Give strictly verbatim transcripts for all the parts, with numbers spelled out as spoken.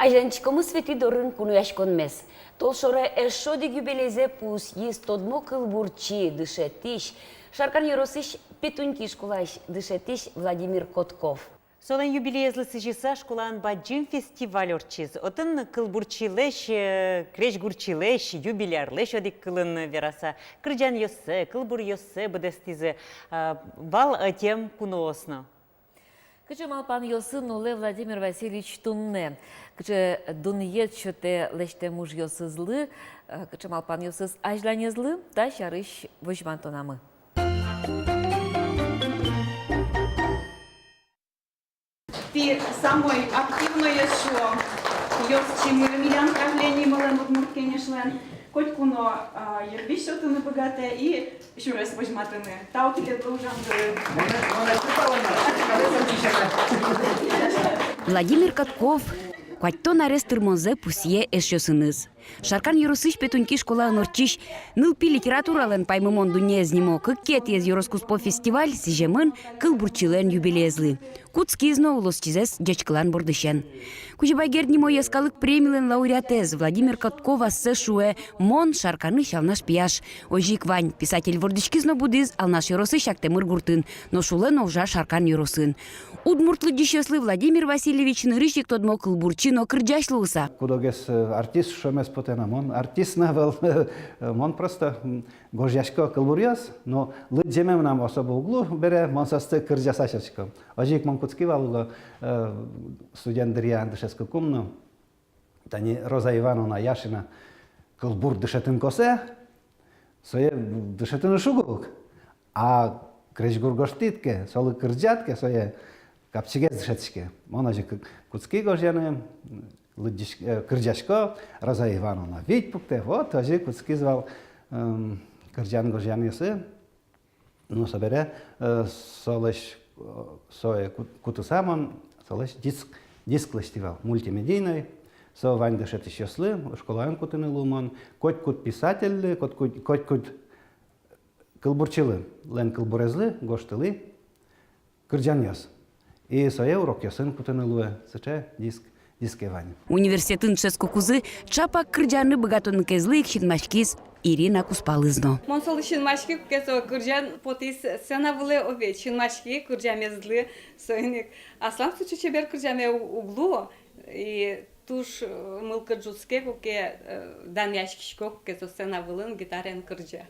Азьланьтӥськомы Светӥ дорын кунояськонмес. Толшоре эшшо одӥг юбилейзэ пусйиз тодмо кылбурчи, дышетӥсь, Шаркан ёросысь Петуньки школаысь дышетӥсь Владимир Котков. Солэн юбилеезлы сӥзьыса школаын бадӟым фестиваль ортчиз. Отын кылбурчилэсь, э, крезьгурчилэсь, юбилярлэсь, одӥг кылын вераса, кырӟанъёссэ, кылбуръёссэ быдэстӥзы, э, вал ӧтем куноос но. Кыӵе малпанъёсын улэ Владимир Васильевич туннэ? Кыӵе дунъет сётэ лэсьтэм ужъёсызлы, э, кыӵе малпанъёсыз азьланезлы? Та сярысь возьматонамы. Тӥ самой активноез, шуом, ёзчимы милям правлениемылэн, Удмурт Кенешлэн. Котьку но, а, йырвизь сётыны быгатэ и сюрес возьматыны. Тау тӥледлы ужамды. Владимир Котков куатьтон арес тырмонзэ пусъе эшъёсыныз. Шаркан ёросысь Петуньки школаын ортчись «Нылпи литературалэн паймымон дуннеез» нимо кыкетӥез ёроскуспо фестиваль сӥземын кылбурчилэн юбилеезлы. Кутскиз но улосчизэс ӟечкылан бордысен. Кузебай Герд нимо йӧскалык премилэн лауреатэз Владимир Котков ассэ шуэ: «Мон Шарканысь Алнаш пияш». Озьы ик вань, писатель вордӥськиз но будӥз Алнаш ёросысь Актэмыр гуртын, нош улэ но ужа Шаркан ёросын. Удмурт лыдӟисьёслы Владимир Васильевич нырысь ик тодмо кылбурчи но кырӟась луыса. Кудогез, э, артист шуэмез потэ на, мон артист на ӧвӧл, мон просто, м, гожъясько кылбуръёс, но лыдӟеме мынам особо уг лу бере, мон соосты кырӟаса сётӥсько. Озьы ик мон кутски вал уго, э, студент дыръя дышетскыкум но, тани Роза Ивановна Яшина кылбур дышетыны косэ, сое дышетыны шуг ук, а крезьгур гожтӥд ке, солы кырӟад ке, сое капчигес дышетске. Мон озьы ик кутски гожъяны, лыдӟись-, э, кырӟасько, Роза Ивановна вить пуктэ, вот озьы кутскиз вал, эм, кырӟан гожъянъёсы. Ну, собере, э, солэсь, э, сое ку-, кутыса мон солэсь диск, диск лэсьтӥ вал, мультимедийной. Со вань дышетӥсьёслы, школаын кутыны луымон, котькуд писательлы, котькуд, котькуд кылбурчилы, лэн кылбурезлы гожтылӥ кырӟанъёс. И сое урокъёсын кутыны луэ, сыӵе диск, диске вань. Университетын дышетскыкузы ӵапак кырӟаны быгатонлыкезлы ик синмаськиз Ирина кузпалыз но. Мон солы синмаськи, куке со кырӟан потӥз сцена вылэ, о ведь, синмаськи кырӟамезлы, соин ик аслам сыӵе чебер кырӟаме у-, уг луы, и туж, э, мылкыд ӝутске, куке, э, данъяськисько, куке со сцена вылын гитараен кырӟа.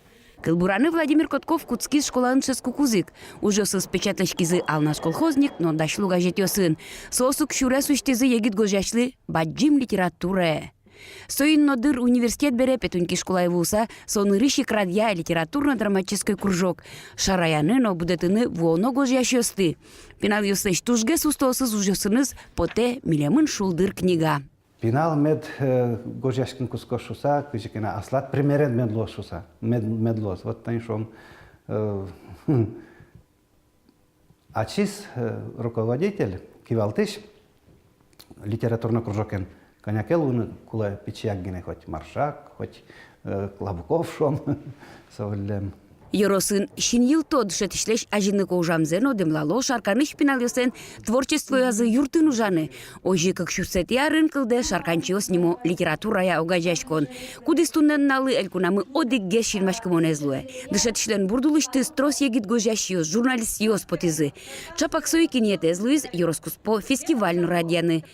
Кылбураны Владимир Котков кутскиз школаын дышетскыкуз ик. Ужъёсыз печатласькизы «Алнаш колхозник» но «Дась лу» газетъёсын. Соос ук сюрес усьтӥзы егит гожъясьлы бадӟым литературае. Соин но дыр университет бере Петуньки школае вуыса, со нырысь ик радъя литературно-драматической кружок. Шараяны но будэтыны вуоно гожъясьёсты. Пиналъёслэсь тужгес устоосыз ужъёсыныз потэ милемын шулдыр книга. Пинал мед, э, гожъяськыны кутскоз шуыса, кызьы ке но аслад примеред мед луоз шуыса, мед, мед луоз. Вот тани шуом, э, ачиз, э, руководитель, кивалтӥсь литературной кружокен, кӧня ке луыны кулэ пичияк гинэ, хоть Маршак, хоть, э, Клабуков, шуом, со выллем. Ёросын синйылто дышетӥсьлэсь азинлыко ужамзэ но дэмлало Шарканысь пиналъёслэн творчествоязы юртын ужаны. Озьы ик кык сюрсэтӥ арын кылдэ «Шарканчиос» нимо литературая огазеяськон, кудӥз туннэ нуналлы элькунамы одӥгез синмаськымонэз луэ. Дышетӥсьлэн бурд улысьтыз трос егит гожъясьёс, журналистъёс потӥзы. Ӵапак со ик инъетэз луиз ёроскуспо фестиваль но радъяны.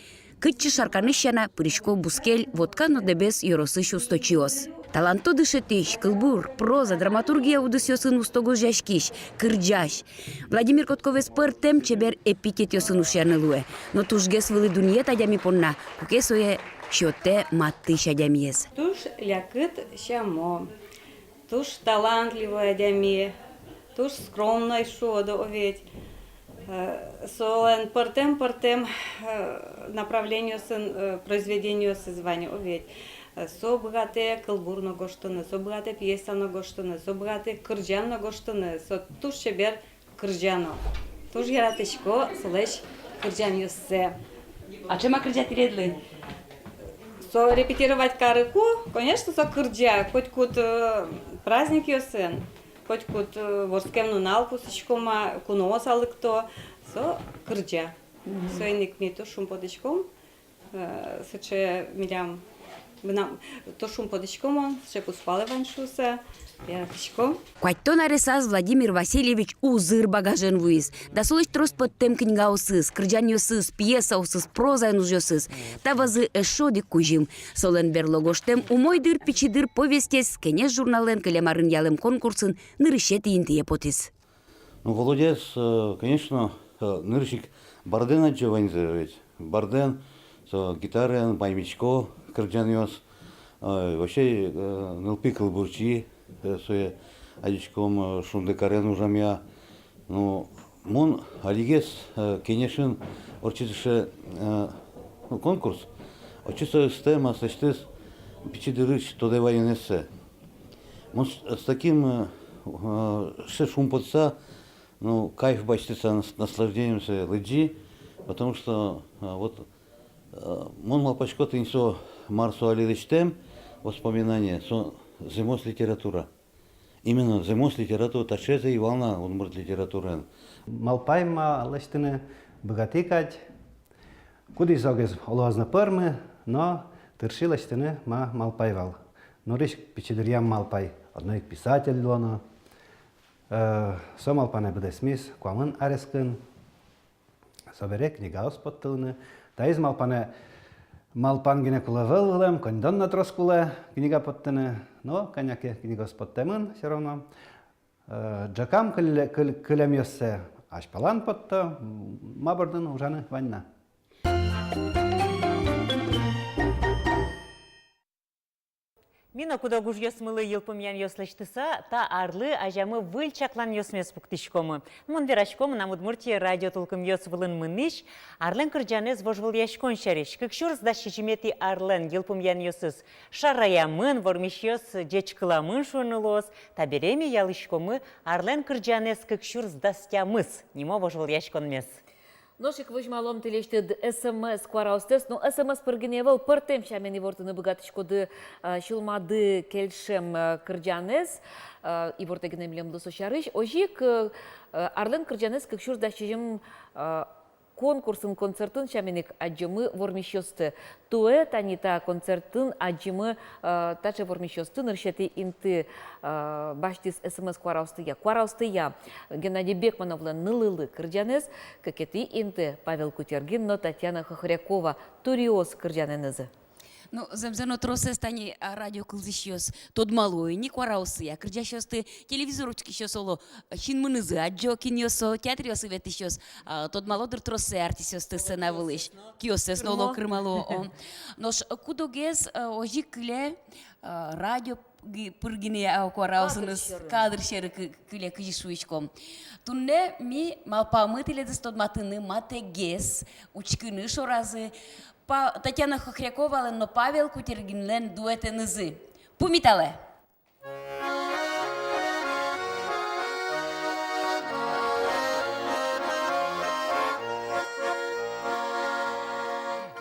Кытчы Шарканысь сяна пырисько бускель Вотка но Дэбес ёросысь усточиос. Таланто дышетӥсь, кылбур, проза, драматургия удысъёсын усто гожъяськись, кырӟась. Владимир Котковез пӧртэм чебер эпитетъёсын ушъяны луэ. Но тужгес вылӥ дунъет адями понна, куке сое сётэ матысь адямиез. Туж лякыт сямо. Туж талантливой адями, туж скромной шуод, о ведь. Э, солэн пӧртэм-пӧртэм, э, направлениосын, э, произведениосыз вань, о ведь. Э, со быгатэ кылбур но гожтыны, со быгатэ пьеса но гожтыны, со быгатэ кырӟан но гожтыны, со туж чебер кырӟано. Туж яратӥсько солэсь кырӟанъёссэ. А ӵем-а кырӟа тӥледлы? Со репетировать карыку, конечно, со кырӟа. Котькуд, э, праздникъёсын, котькуд, э, вордскем нунал кусыськом-а, куноос-а лыкто, со кырӟа. Мгм. Соин ик ми туж шумпотӥськом. Э, сыӵе милям, мынам, то шумпотӥсько мон, сыӵе кузпалэ вань шуыса, яратӥсько. Куатьтон аресаз Владимир Васильевич узыр багажен вуиз. Дасолэсь трос поттэм книгаосыз, кырӟанъёсыз, пьесаосыз, прозаен ужъёсыз. Та вӧзы эшшо одӥг кузьым. Солэн берло гожтэм «Умой дыр, пичи дыр» повестез «Кенеш» журналэн кылем арын ялэм конкурсын нырысетӥ интые потӥз. Ну, Володяез, э, конечно, э, нырысь ик бардэн адӟо ваньзэ ведь. Бардэн, со гитараен, «Баймисько» кырӟанъёс, э, вообще, э, нылпи кылбурчи, э, сое адӟиськом, э, «Шундыкарен» ужамъя. Ну, мон алигес, э, «Кенешын» ортчытӥське, э, ну, конкурс, отчы со ыстэ аслэсьтыз пичи дырысь тодэ вайонэссэ. Мон с-, с таким, э, э, сыӵе шумпотыса, ну, кайф басьтыса, нас-, наслаждением сое лыдӟи, потому что, э, вот, э, мон малпасько, тӥни со, мар со али лэсьтэм, воспоминание, со зэмос литература. Именно зэмос литература, таӵеез ӧй вал на удмурт литератураын. Малпай ма лэсьтыны, быгатӥ кадь. Кудӥз-огез оло ӧз но пӧрмы, но тырши лэсьтыны ма малпай вал. Нырысь ик пичи дыръям малпай, одно ик писатель луоно. Э, со малпанэ быдэсмиз куамын арескын. Собере книгаос поттылыны. Таиз малпанэ, малпан гинэ кулэ ӧвӧл вылэм, коньдон но трос кулэ книга поттыны. Но кӧня ке книгаос поттэмын всё равно. Э, ӝӧкам кылле-, кыл-, кылемъёссэ азьпалан потто, м, ма бордын ужаны вань на. Ми но куд-ог ужъёсмылы йылпумъянъёс лэсьтыса, та арлы азямы выль чакланъёсмес пуктӥськомы. Мон верасько «Мынам Удмуртие» радио тулкымъёс вылын мынӥсь «Арлэн кырӟанэз» вожвылъяськон сярысь. Кык сюрс дас сизьыметӥ арлэн йылпумъянъёсыз шараямын, вормисьёс ӟечкыламын шуыны луоз. Табере ми ялӥськомы «Арлэн кырӟанэз кык сюрс дас тямыс» нимо вожвылъяськонмес. Нош ик возьмалом тӥлесьтыд СМС куараостэс, ну, СМС пыр гинэ ӧвӧл, пӧртэм сямен ивортыны быгатӥськоды, а, сюлмады кельшем, а, кырӟанэз, а, ивортэ гинэ милемлы со сярысь. Озьы ик, э, э, «Арлэн кырӟанэз кык сюрс дас сизьым», а, конкурсын, концертын сямен ик адӟомы вормисьёсты. Туэ тани та концертын адӟимы, э, таӵе вормисьёсты. Нырысетӥ инты, э, басьтӥз СМС куараостыя, куараостыя Геннадий Бекмановлэн «Нылылы» кырӟанэз, кыкетӥ инты Павел Кутергин но Татьяна Хохрякова «Туриос» кырӟанэнызы. Ну, зэмзэ но, тросэз тани, а, радио кылзӥсьёс тодмало ини куараосыя кырӟасьёсты, телевизор учкисьёс, оло, синмынызы адӟо, кинъёс со, театръёсы ветлӥсьёс, а, тодмало дыр троссэ артистъёсты сцена вылысь. Киоссэс но, оло, кырмало, о. Нош куд-огез, э, озьы ик кыле, э, радио ги-, пыр гинэ, а, куараосыныз кадр сьӧры, кадр сьӧры кы-, кыле, кызьы шуиськом. Туннэ ми малпамы тӥледыз тодматыны матэгес, учкыны шоразы Па-, Татьяна Хохряковалэн но Павел Кутергинлэн дуэтэнызы. Пумиталэ!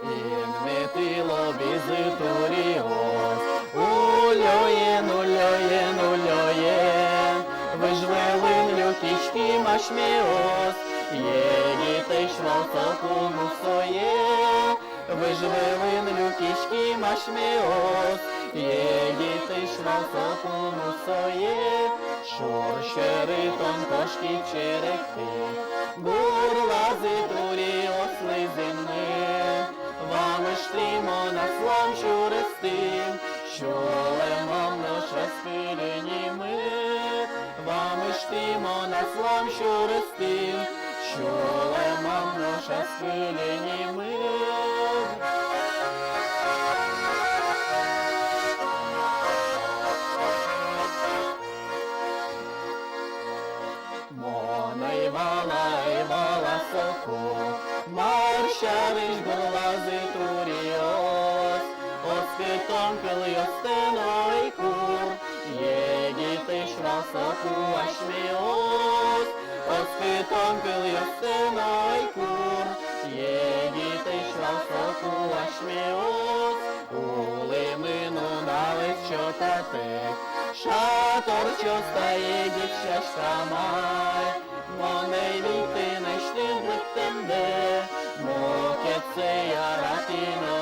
Инметӥ лобӥзы туриос, уллёен, уллёен, уллёен. Выж вылын люкиським асьмеос, егитысь вал соку мусое. Выж вылын люкиським асьмеос, егитысь вал соку мусое. Шур сьӧры тон кошкид, черектӥд, гурлазы туриослы зынмыд. Вамышты мон аслам сюрестӥм, сюлэмам нош ӧз кыльы нимыд. Вамышты мон аслам сюрестӥм, сюлэмам нош ӧз кыльы нимыд. Мон ӧй вала, ӧй вала соку, мар сярысь гурлазы туриос. Оскытон кылъёстэ но ӧй кур, егитысь вал соку асьмеос. Оскытон кылъёстэ но ӧй кур, егитысь вал соку асьмеос. Улӥмы нуналэз сётатэк, шат ортчоз та егит сяськамы. Мон ӧй витты несьтыд лыктэмдэ, мукетсэ яратӥ но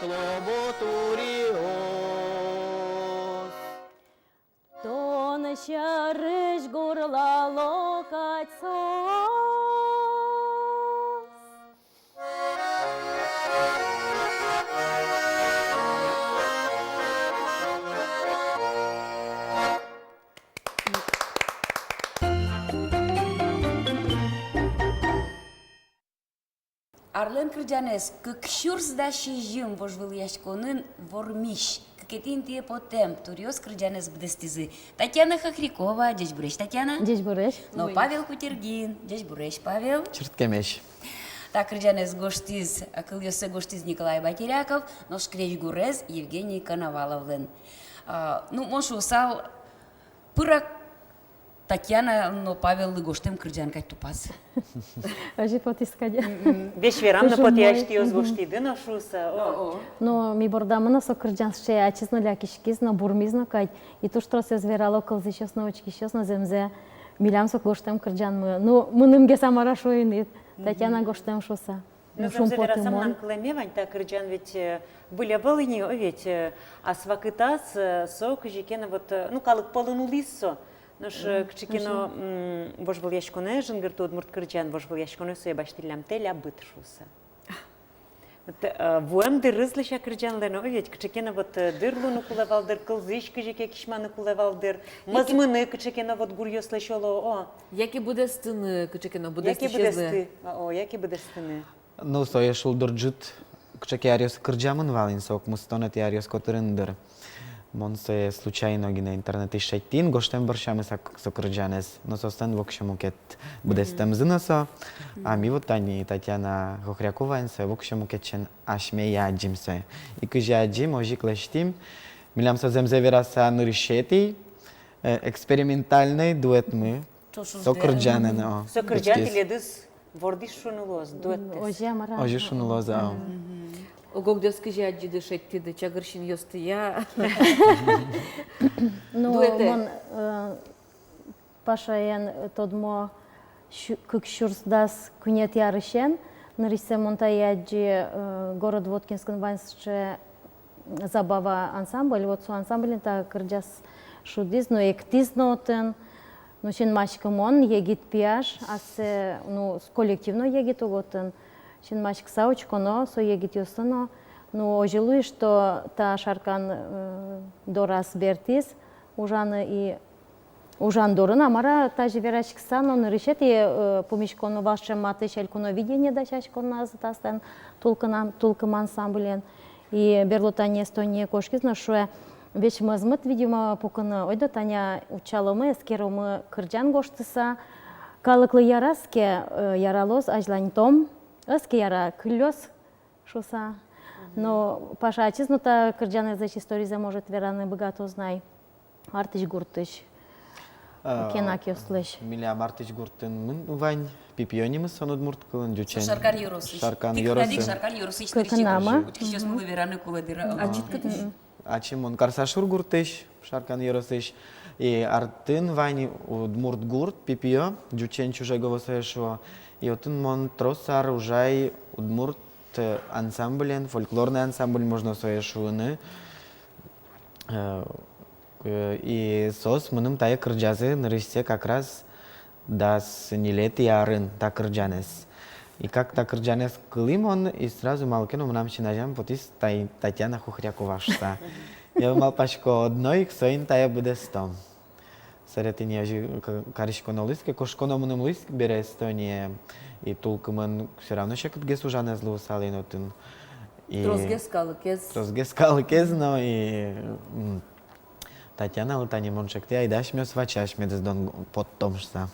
Лобо туриос. Тон сярысь гурлало кадь соос. Арлэн кырӟанэз кык сюрс дас сизьым вожвылъяськонын вормись, кыкетӥ интые потэм туриос кырӟанэз быдэстӥзы Татьяна Хохрякова, ӟечбуресь, Татьяна. Ӟечбуресь. Но Павел Кутергин, ӟечбуресь, Павел. Чырткемесь. Та кырӟанэз гожтӥз, кылъёссэ гожтӥз Николай Батеряков, нош крезьгурез Евгений Коноваловлэн. А, ну, мон шуысал, пырак Татьяна но Павеллы гожтэм кырӟан кадь тупаз. Озьы потӥз кадь. Весь верам но потэ, асьтэос гожтӥды но шуыса. О. Но ми бордамы но со кырӟан сыӵе ачиз но лякиськиз но, бурмиз но кадь. И туж тросэз верало кылзӥсьёс но, учкисьёс но, зэмзэ милям со гожтэм кырӟанмы. Ну, мынымгес, мар-а, шуо ини, Татьяна гожтэм шуыса. Ну, шумпотымон. Зэмзэ верасам, мынам кылэме вань, та кырӟан ведь, э, выль ӧвӧл ини, о, ведь, э, ас вакытаз, э, со кызьы ке но вот, э, ну, калык пӧлын улӥз со. Нош, э, кыӵе ке но, м, вожвылъяськонэ, жингыртэ удмурт кырӟан вожвылъяськонэ, сое басьтӥллям «Тэлябыт» шуыса. Вот, э, вуэм дырыз лэся кырӟанлэн, о, ведь, кыӵе ке но вот, э, дыр луыны кулэ вал дыр, кылзӥсь кызьы ке кисьманы кулэ вал дыр, мӧзмыны кыӵе ке но вот гуръёслэсь, оло, о. Яке быдэстыны кыӵе ке но, быдэстӥсезлы. Яке быдэсты, о, яке быдэстыны. Ну, сое шулдыр ӝыт кыӵе ке аръёсы кырӟамын вал ини, со укмыстонэтӥ аръёс котырын дыр. Мон сое случайно гинэ интернетысь шедьтӥ ини, гожтэм бӧрсямы со, со кырӟанэз. Но соослэн воксё мукет быдэстэмзы но со. А ми вот тани Татьяна Хохряковаен сое воксё мукетчен асьмея адӟим сое. И кызьы адӟим, озьы ик лэсьтӥм. Милям со, зэмзэ вераса, нырысетӥ, э, экспериментальной дуэтмы. Со кырӟанэн, о. Со кырӟан тӥледыз вордӥз шуыны луоз, дуэтэз. Озьы, мар-а. Озьы шуыны луоз, о. Мгм. Ог-огдэс кызьы адӟиды, шедьтӥды, чагыр синъёсты-я? Ну, дуэтэ. Мон, э, Пашаен, э, тодмо сю-, кык сюрс дас куинетӥ арысен, нырысьсэ мон тае адӟи, э, город Воткинскын вань сыӵе «Забава» ансамбль, вот со ансамблен та кырӟаз шудӥз но эктӥз но отын. Ну, синмаськымон, егит пияш, ассэ, ну, с-, коллектив но егит ук отын. Синмаськыса учконо со егитъёслы но. Ну, озьы луиз, что та Шаркан, э, дораз бертӥз ужаны и ужан дорын, а мар-а, тазьы вераськыса но, нырысетӥ, э, пумиськоно вал сыӵе матысь элькуновидение дасяськоназы аслэн «Тулкым», «Тулкым» ансамблен. И берло тани Эстоние кошкиз но шуэ: «Весь мӧзмыт, видимо, пукыны, ойдо тани утчаломы, эскеромы кырӟан гожтыса. Калыклы яраз ке, э, яралоз, азьланьтом, ӧз ке яра, кыллёз», — шуса. Но Паша ачиз но та кырӟанэзлэсь историзэ, может, вераны быгатоз на ай. Артысь гуртысь. А, кенакъёслэсь. Милям Артысь гуртын мын вань, Пипиё нимыз со удмурт кылын, ӟучен. Шаркан ёросысь. Шаркан ёросысь. Шаркан ёросысь. Кыкнамы. Учкисьёсмылы вераны кулэ дыр. Ачид кытысь? Ачим мон Карсашур гуртысь, Шаркан ёросысь. И артын вань удмурт гурт, Пипиё, ӟучен чужегово сое шуо. И отын мон трос ар ужай удмурт, э, ансамблен, фольклорный ансамбль, можно сое шуыны. Э, э, и соос мыным тае кырӟазы нырысьсэ как раз дас ньылетӥ арын та кырӟанэз. И как та кырӟанэз кылӥ мон, и сразу малы ке но мынам син азям потӥз Тай-, Татьяна Хохрякова шуса. Я малпасько, одно ик соин тае быдэстом. Собере тӥни озьы к-, кариськоно луиз ке, кошконо мыным луиз бере Эстоние, и «Тулкымын» всё равно секытгес ужанэз луысал ини отын. И тросгес калыкез. Тросгес калыкез но, и, м, Татьяналы тани мон шекти, айда асьмеос ваче асьмедэс дон поттом шуса.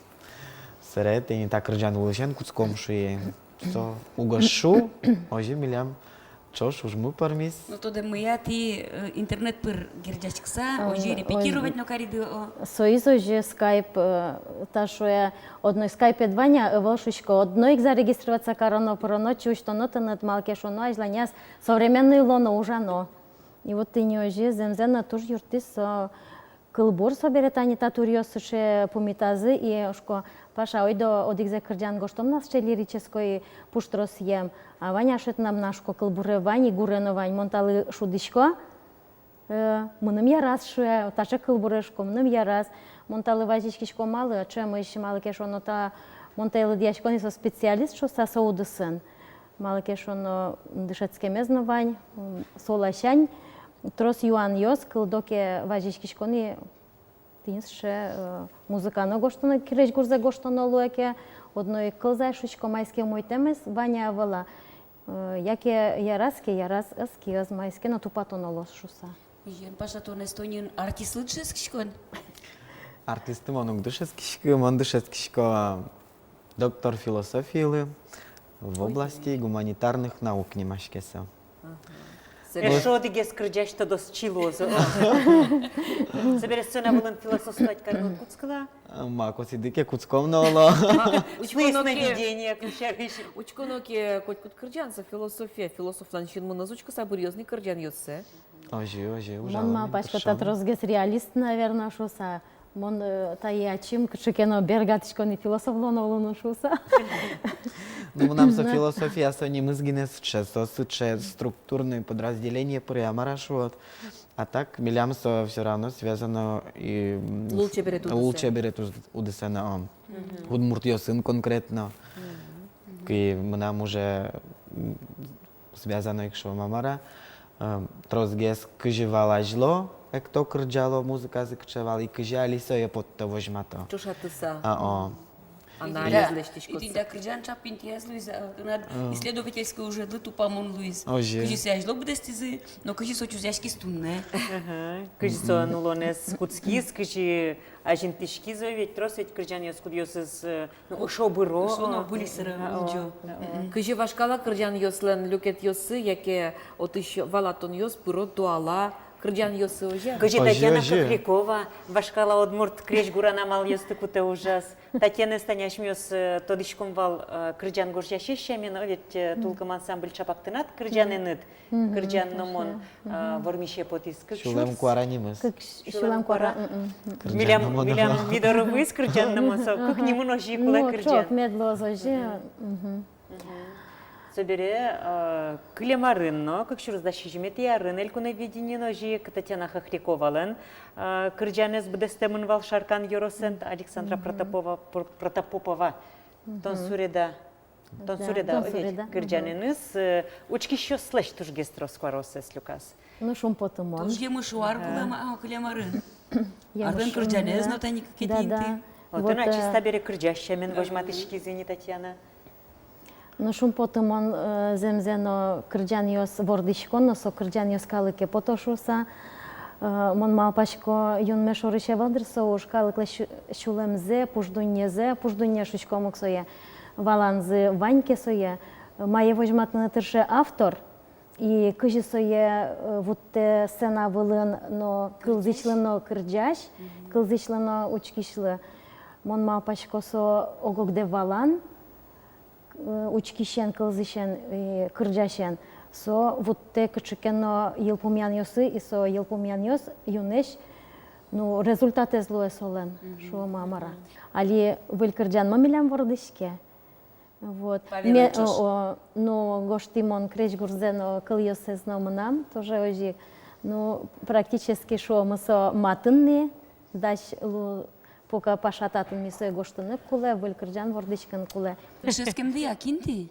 Собере тӥни та кырӟан улысен кутском шуи. Со уг шу, озьы милям ӵош ужмы пӧрмиз. Ну, тодэ, мыйя тӥ, э, интернет пыр герӟаськыса, а, озьы репетировать но кариды, о. Соиз озьы скайп, э, та шуэ, одно скайпед вань-а, ӧвӧл шуисько, одно ик зарегистрироваться кароно, пыроно, чуштоно тыныд, малы ке шуоно, азьланяз современный луоно, ужано. И вот тӥни озьы зэмзэ но туж юрттӥз со. Кылбур собере тани та туръёс сыӵе пумитазы, и шуко, Паша, ойдо одӥгзэ кырӟан гожтом на сыӵе лирической пуштросъем. А вань, а шуэ, тынам на, шуко, кылбуре вань, и гуре но вань. Мон талы шудӥсько, э, мыным яраз, шуэ, таӵе кылбуре, шуко, мыным яраз. Мон талы вазиськисько, малы, ӵемысь, малы ке шуоно, та, мон тае лыдъясько ни, со специалист шуса со удысын. Малы ке шуоно, дышетскемез но вань, м, со ласянь трос юанъёс, кылдо ке, вазиськисько ни. Тӥни сыӵе, э, музыка но гожтоно, крезьгурзэ гожтоно луэ ке, одно ик кылзэ ай шуисько, маиз ке умойтэмез вань-а, ӧвӧл-а, э, яке яраз ке яраз, ӧз ке ӧз, маиз ке но тупатоно луоз шуса. Озьыен, Паша, тон эстонын артистлы дышетскиськод? Артистлы мон уг дышетскиськы, мон дышетскисько доктор философиялы в области гуманитарных наук нимаське со. Ага. Эшшо одӥгез кырӟась тодосчи луоз. Собере сцена вылын философствовать карыны уд кутскы-а? Ма, косӥды ке, кутском но, оло. Учконо ке, сновидение кыӵе. Учконо ке, котькуд кырӟан со философия, философлэн синмыныз учкыса быръёз ни кырӟанъёссэ. Озьы, озьы, ужало. Мон малпасько, та тросгес реалист, наверно, шуса. Мон, э, тае ачим кыӵе ке но бергатӥсько ни философ луоно, луоно шуса. Ну, мынам со философия, со нимыз гинэ сыӵе, со сыӵе структурной подразделение пыре, а мар-а шуод. А так, милям со всё равно связано и, м, лулчеберет удысэн. Лулчеберет уд-, удысэн, а, удмуртъёсын конкретно. Кы мынам уже, м, связано ик, шуом-а, мар-а, э, тросгес кызьы вал азьло, экто, кырӟало, музыказы кыӵе вал, и кызьы али сое потто, возьмато. Ӵошатыса. А, о. Анализ лэсьтӥсько. И тӥни та кырӟан ӵапын тӥяз луиз, а, тынад исследовательской ужедлы тупамон луиз. Озьы. Кызьы сое азьло быдэстӥзы, но кызьы со чузъяськиз туннэ. Ага. Кызьы со улонэз кутскиз, кызьы азинтӥськиз, ведь трос ведь кырӟанъёс, кудъёсыз, э, ну, ышо-быро. Ышо но, а, выль сэрен, а, улӟо. А, а. Мгм. Кызьы вашкала кырӟанъёслэн люкетъёссы, яке отысь валатонъёс пыро туала кырӟанъёсы, озьы-а? Кызьы Татьяна Хохрякова вашкала удмурт крезьгуран амалъёсты кутэ ужаз. Татьянаез тани асьмеос, э, тодӥськом вал, э, кырӟан гожъясез сямен, о, ведь, э, «Тулкым» ансамбль ӵапак тынад кырӟанэныд. Мгм. Кырӟан номыр, а, вормисе потӥз кык сюрс. «Сюлэм куара» нимыз. Кык с-, «Сюлэм куара». Мгм. Милям, милям ми доры вуиз кырӟан номыр, со кык нимын озьы ик кулэ кырӟан. Ну, ӵок мед луоз озьы. Мгм. Мгм. Собере, э, кылем арын но, кык сюрс дас сизьыметӥ арын, «Элькуновидениын» озьы ик Татьяна Хохряковалэн, э, кырӟанэз быдэстэмын вал Шаркан ёросэн, Александра Протопова, Пр-, Протопопова. Мгм. «Тон суреда». «Тон суреда», да, «Тон суреда», ведь, кырӟанэныз, э, учкисьёслэсь тужгес трос куараоссэс люказ. Ну, «Шумпотымон». Туж емыш ар кылем, а, кылем арын. Арлэн кырӟанэз но тани кыкетӥ инты. Да, да. Вот, вот, э, чисто бере кырӟась сямен возьматӥськиз ини Татьяна. Ну, «Шумпотымон», э, зэмзэ но кырӟанъёс вордӥсько но, со кырӟанъёс калыке пото шуса. Э, мон малпасько, юнме шорысь ӧвӧл дыр со уж, калыклэсь сю-, сюлэмзэ, пуш дуннезэ, пуш дунне шуиськом ук сое, валанзы вань ке сое, мае возьматыны тырше автор, и кызьы сое, э, вуттэ сцена вылын но кылзӥсьлы но кырӟась, кылзӥсьлы но учкисьлы. Мон малпасько, со ог-огдэ валан, э, учкисен, кылзӥсен, э, кырӟасен, со вуттэ кыӵе ке но йылпумъянъёсы, и со йылпумъянъёс юнэсь, ну, результатэз луэ солэн, шуом-а, мар-а. Али выль кырӟанмы милям вордӥське. Вот. Павел Ильич. Ме-, о, о, ну, гожтӥ мон крезьгурзэ но, кылъёссэс но мынам, тоже озьы ик. Ну, практически, шуом, со матын ни, дась лу-, пока Паша татын, ми сое гожтыны кулэ, выль кырӟан вордӥськыны кулэ. Дышетскемды-а кин тӥ?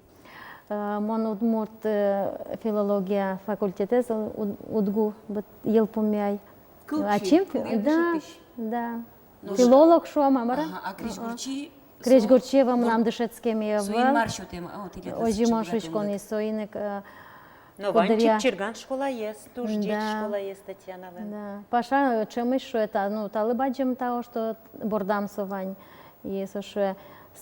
Э, мон удмурт, э, филология факультетэз уд-, УдГУ быт-, йылпумъяй. Кылчи, ачим фи-, кылъя дышетӥсь? Да, да. Ну, филолог, шуом-а, мар-а? Ага, а крезьгурчи? Крезьгурчи ӧвӧл, мынам дышетскеме ӧвӧл. Соин мар сётэм, а, вот, или... Озьы мон шуисько ни, соин ик, э, но вань куддыръя Чипчирган школаез, туж ӟеч школаез Татьяналэн. Да. Паша, э, ӵемысь шуэ та, ну, талы бадӟым тау, что бордам со вань. И со шуэ,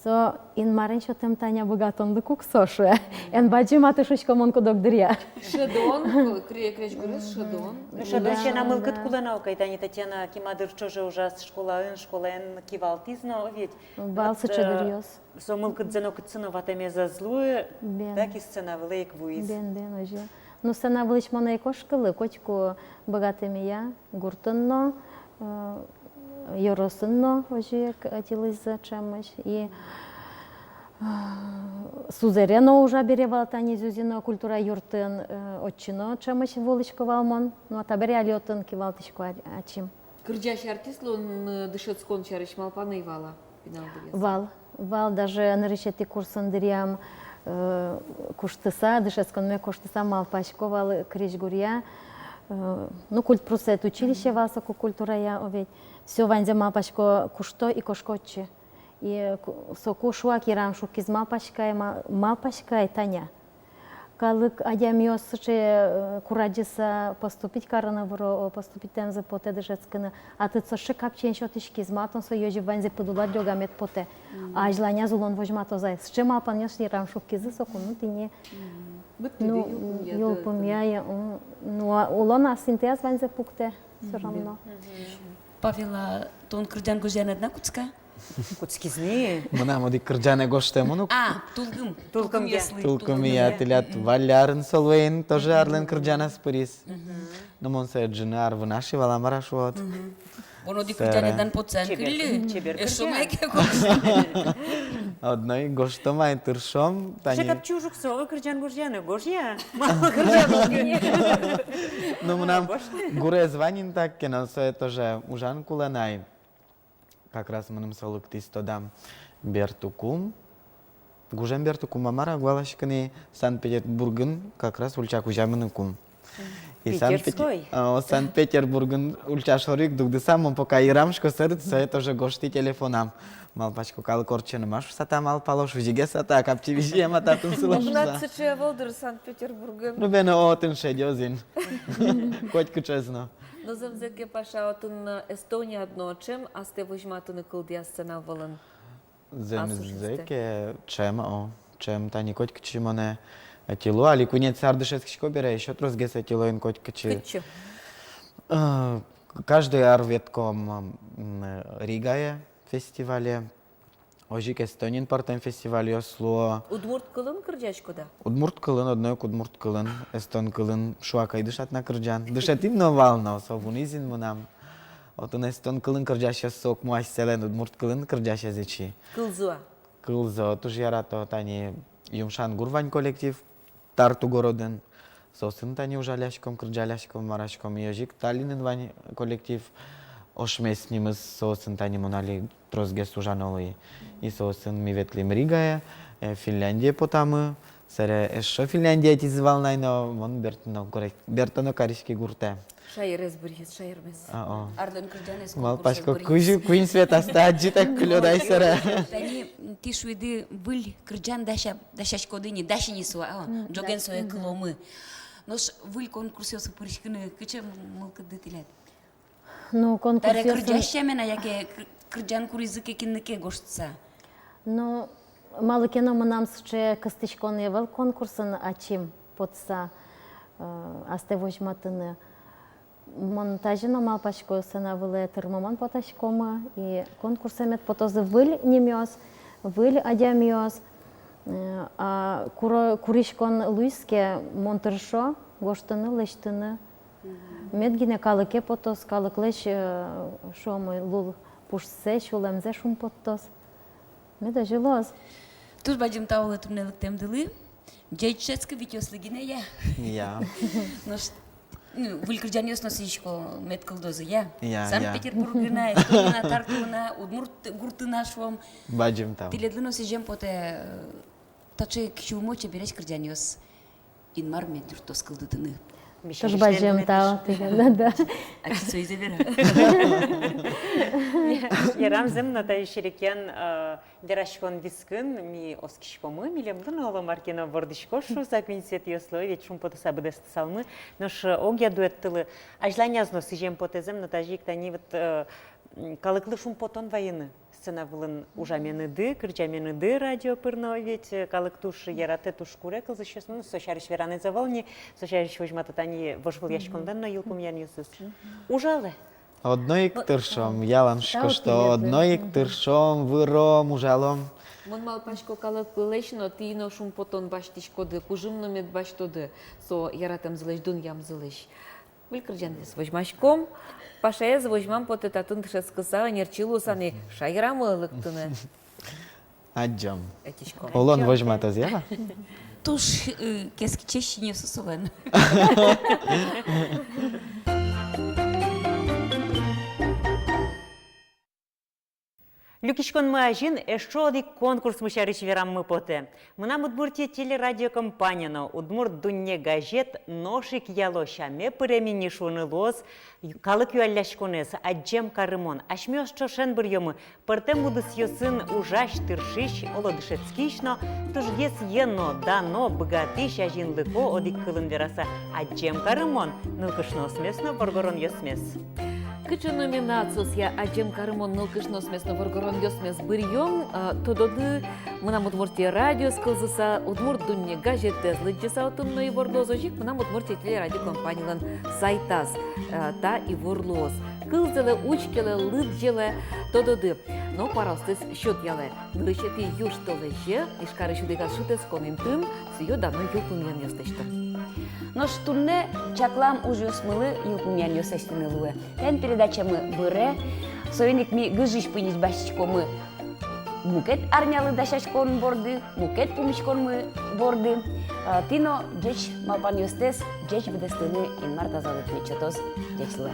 со Инмарен сётэм, Таня, быгатонлык ук со, шуэ. Эн бадӟыматы, шуисько мон, куд-ог дыръя. Шӧдон, кре-, крезьгурез шӧдон. Ну, шӧдон сяна мылкыд кулэ на ук ай, тани Татьяна кема дыр ӵоже ужаз школаын, школаен кивалтӥз но ведь. Вал сыӵе дыръёс. Со мылкыдзэ нокытчы но ватэмез ӧз луы, так и сцена вылэ ик вуиз. Бен, бен, озьы. Ну, сцена вылысь мон ӧй кошкылы, котьку быгатэмея, гуртын но, э, Ёросын но озьы ик ӧтилӥзы ӵемысь. И, э, сузэре но ужа бере вал тани Зюзино культура юртын, э, отчы но ӵемысь вуылӥсько вал мон. Но табере али отын кивалтӥсько а-, ачим. Кырӟась артист луыны дышетскон сярысь малпан ӧй вал-а пинал дыръяз? Вал, вал, даже нырысетӥ курсын дыръям, э, куштыса, дышетсконме куштыса малпасько вал крезьгуръя, э, ну, культпросвет училище вал соку, культурая, о ведь. Всё, ваньзэ малпасько, кушто и кошко отчы. И ку-, соку шуак йырам шуккиз: малпаськы ай, ма-, малпаськы ай, Таня. Калык, адямиос сыӵе, э, курадӟыса поступить карыны выро, о, поступитьтэмзы потэ дышетскыны. А тыд со сыӵе капчиен сётӥськиз, ма тон сое озьы ваньзэ пыд улад лёга, мед потэ. Мгм. А азьланяз улон возьматоз ай. Сыӵе малпанъёс йырам шуккизы соку, ну, тӥни. Мгм. Ну, йылпумъя, йылпумъя, я, м, ну, а улон ас интыяз ваньзэ пуктэ, всё равно. Мгм. Павела, тон кырӟан гожъяны ӧд на кутска? Кутскиз ни. Мынам одӥг кырӟанэ гожтэмын ук. А, «Тулкым». Тулкым, я. «Тулкым», я, тӥляд Валлярын со луэ ини, тоже арлэн кырӟаназ пыриз. Мгм. Но мон сое ӝыны ар вынаш ивала, мар-а шуод. Мгм. Мон одӥг кырӟанэ дан потсам кылле. Чебер, чебер кырӟан. Эшшо мае ке гож. Одно ик гожтом ай, тыршом, тани. Капчи уж ук со кырӟан гожъяны, гожъя. Малы кырӟан гожъя? Ну, мынам гурез вань ини, так ке но, сое тоже ужан кулэ на ай. Как раз мыным со лыктӥз, тодам, бертыкум. Гужем бертыкум-а, мар-а, уг валаськы ни, Санкт-Петербургын как раз ульча кузя мыныкум. И Санкт-Петер-, Питерской. А, о, Санкт-Петербургын ульча шоры ик дугдысам, мон пока йырам, шуисько, сэрыт, сое тоже гожтӥ телефонам. Малпасько, калык ортчыны ма шуса та малпало, шузигес-а та, капчи визьы-а ма татын сылэ шуса. Мынад сыӵе ӧвӧл дыр Санкт-Петербургын. Ну, бен, о, отын шедёз ини. Котькыӵез но. Но зэмзэ ке, Паша, отын, э, Эстониядын но ӵем астэ возьматыны кылдӥз сцена вылын? Зэмзэ ке, ӵем, о, ӵем, тани котькыӵе монэ ӧтило, али куинетӥ ар дышетскисько бере, ещё тросгес ӧтило ини котькыӵе. Кытчы? Э, каждый ар ветлӥськом, м, Ригае фестивале. Озьы ик Эстониын пӧртэм фестивальёс луо. Удмурт кылын кырӟаськод-а? Удмурт кылын, одно ик удмурт кылын, эстон кылын шуак ӧй дышат на кырӟан. Дышетӥм но вал но, со вуиз ини мынам. Отын эстон кылын кырӟасьёс со укмыс ар ӵоже, удмурт кылын кырӟасез ичи. Кылзо-а? Кылзо, туж ярато, тани «Юмшан гур» вань коллектив. Тарту городын. Соосын тани ужаляськом, кырӟаляськом, мараськом. И озьы ик Таллинын вань коллектив, «Ошмес» нимыз, соосын тани мон али тросгес ужано луи. И соосын ми ветлӥм Ригае, э, Финляндие потамы. Сэре эшшо Финляндие ӧтизы вал на ай, но мон бертоно кариськи гуртэ. Шаерез быръиз, шаермес. А, о. Арлэн кырӟанэз конкурсэз быръиз. Малпасько, кызьы куинь Светаосты адӟытэк кылёд ай сэре. Тани тӥ шуиды, выль кырӟан дася-, дасяськоды ини, дась ини со, а, м, ӝоген сое кыломы. Нош выль конкурсъёсы пыриськыны кыӵе мылкыдды тӥляд? Ну, конкурсъёсы. Табере кырӟась сямен-а, яке кыр-, кырӟан куризы ке кинлы ке гожтыса? Ну, малы ке но мынам сыӵе кыстӥськон ӧвӧл конкурсын ачим потыса, э, астэ возьматыны. Мон тазьы но малпасько, сцена вылэ тырмымон потаськомы, и конкурсэ мед потозы выль нимъёс, выль адямиос. Э, а куро-, куриськон луиз ке, мон тыршо гожтыны, лэсьтыны. Мед гинэ калыке потоз, калыклэсь, э, шуом, лулпушсэ, сюлэмзэ шумпоттоз. Мед озьы луоз. Туж бадӟым тау луэ туннэ лыктэмдылы. Ӟечсэс ке витёслы гинэ, я. Я. Нош, ну, выль кырӟанъёс но сӥзисько, мед кылдозы, я. Я, я. Санкт-Петербургын-а, Эстониын-а, Тартуын-а, удмурт гуртын-а, шуом. Бадӟым тау. Тӥледлы но сӥзем потэ, э, таӵе сюлмо чебересь кырӟанъёс. Инмар мед юрттоз кылдытыны. Туж бадӟым тау тӥледлы, да. Ачид соизэ вера. Ярам, зэм но, та серекъян, э, вераськон вискын ми оскиськомы, милемлы но оло мар ке но вордӥськоз шуыса, куинь Светаослы ведь шумпотыса быдэстысалмы. Нош, э, огъя дуэттылы азьланяз но сӥзем потэ, зэм но, тазьы ик тани вот, э, м, калыклы шумпотон вайыны. Сцена вылын ужаменыды, кырӟаменыды радио пыр но ведь, э, калык туж яратэ, туж куре кылзӥсьёсмы, ну, со сярысь веранэз ӧвӧл ни, со сярысь возьмато тани вожвылъяськонлэн но йылпумъянъёсыз. Ужалэ. Одно ик тыршом, ялан шуисько, что одно ик тыршом, выром, ужалом. Мон малпасько, калыклэсь но тӥ но шумпотон басьтӥськоды, кужым но мед басьтоды со яратэмзылэсь, дунъямзылэсь. Выль кырӟанэз возьмаськом. Пашаез возьмам потэ татын дышетскыса, ӧнерчи луыса ни шаерамы лыктыны. Адӟом. Ӧтиськом. Улон возьматоз, я-а? Туж, э, кескичесь синъёсыз улон. Люкиськонмы азьын эшшо одӥг конкурсмы сярысь вераммы потэ. «Мынам Удмуртие» телерадиокомпания но «Удмурт дунне» газет нош ик яло сяме пырем ини, шуыны луоз, калык юалляськонэз, адӟем карымон. Асьмеос ӵошен быръёмы пӧртэм удысъёсын ужась, тыршись, оло дышетскись но, тужгес йӧно, дано, быгатӥсь, азинлыко, одӥг кылын вераса, адӟем карымон нылкышноосмес но воргоронъёсмес. Кыӵе номинациосъя адӟем карымон нылкышноосмес но воргоронъёсмес быръём, э, тододы, «Мынам Удмуртие» радиоез кылзыса, «Удмурт дунне» газетэз лыдӟыса, отын но ивор луоз, озьы ик «Мынам Удмуртие» телерадиокомпаниялэн сайтаз, э, та ивор луоз. Кылзэлэ, учкелэ, лыдӟелэ, тододы. Но куараостэс сётъялэ. Нырысетӥ южтолэзе Ижкарысь одӥгаз шутэтскон интыын сӥё-дано йылпумъянъёс лэсьтом. Нош туннэ чаклам ужъёсмылы йылпумъянъёс лэсьтыны луэ. Тӥни передачамы быре, соин ик ми гыжысь-пыдысь басьтӥськомы мукет арнялы дасяськон борды, мукет пумиськонмы борды. А, тӥ но ӟеч малпанъёстэс ӟеч быдэстыны Инмар тазалык мед сётоз. Ӟеч луэ.